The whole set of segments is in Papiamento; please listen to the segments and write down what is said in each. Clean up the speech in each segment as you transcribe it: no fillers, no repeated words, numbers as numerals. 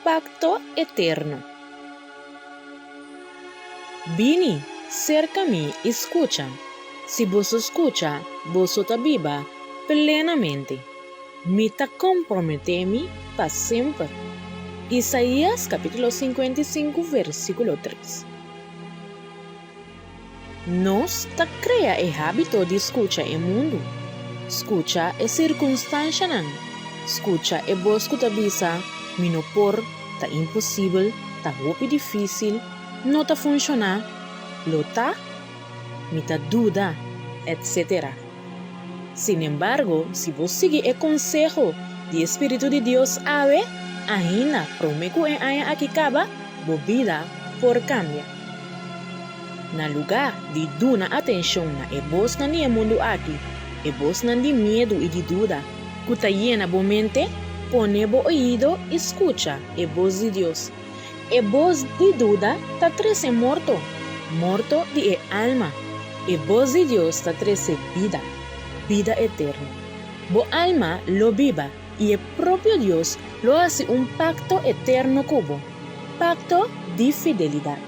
Pakto Eterno. Bini serka mi i skucha. Si boso skucha, boso ta biba plenamente. Mi ta komprometé mi pa semper. Isaías kapítulo 55 versíkulo 3. Nos ta krea e hábito di skucha e mundu, skucha e sirkunstanshanan, skucha e bos ku ta bisa, Mi no por, ta imposibel, ta hopi difísil, no ta funshoná, lo ta, mi ta duda, etcétera. Sinembargo, si bo sigui e konseho di e spiritu di Dios awe, ainda promé ku e aña aki kaba, bo bida por kambia. Na lugá di duna atenshon na e bosnan di e mundu aki, e bosnan di miedu i di duda ku ta yena bo mente, pone bo oido i skucha e bos di Dios. E bos di duda ta trese morto, morto di e alma. E bos di Dios ta trese bida, bida eterno. Bo alma lo biba i e propio Dios lo hasi un pakto eterno ku bo, pakto di fidelidat.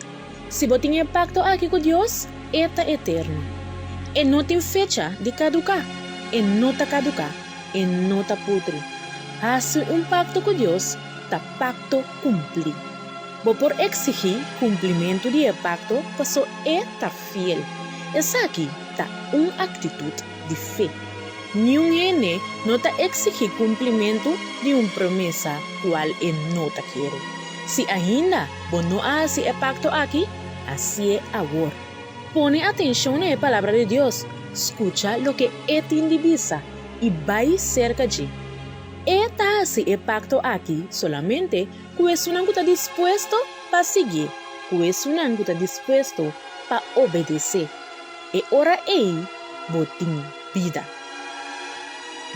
Si bo tin e pakto aki ku Dios, e ta eterno. E no tin fecha di kaduká, e no ta kaduká, e no ta putri. Hasi un pakto ku Dios ta pakto kumplí. Bo por eksigí kumplimentu di e pakto paso e ta fiel. Esaki ta un aktitut di fe. Niun hende no ta eksigí kumplimentu di un promesa kual e no ta kere. Si ainda bo no a hasi e pakto aki, hasié awor. Pone atenshon na e Palabra di Dios, skucha loke e tin di bisa i bai serka dje. E ta hasi e pakto aki solamente ku esunnan ku ta dispuesto pa siguié, ku esunnan ku ta dispuesto pa obedesé. E ora ei bo tin bida.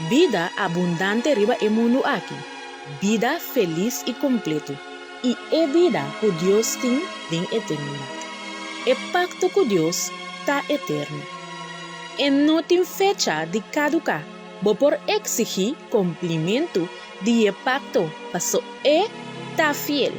Bida abundante riba e mundu aki, bida felis i kompleto, i e bida ku Dios tin den eternidat. E pakto ku Dios ta eterno. E no tin fecha di kaduká. Bo por eksigí kumplimentu di e pakto paso e ta fiel.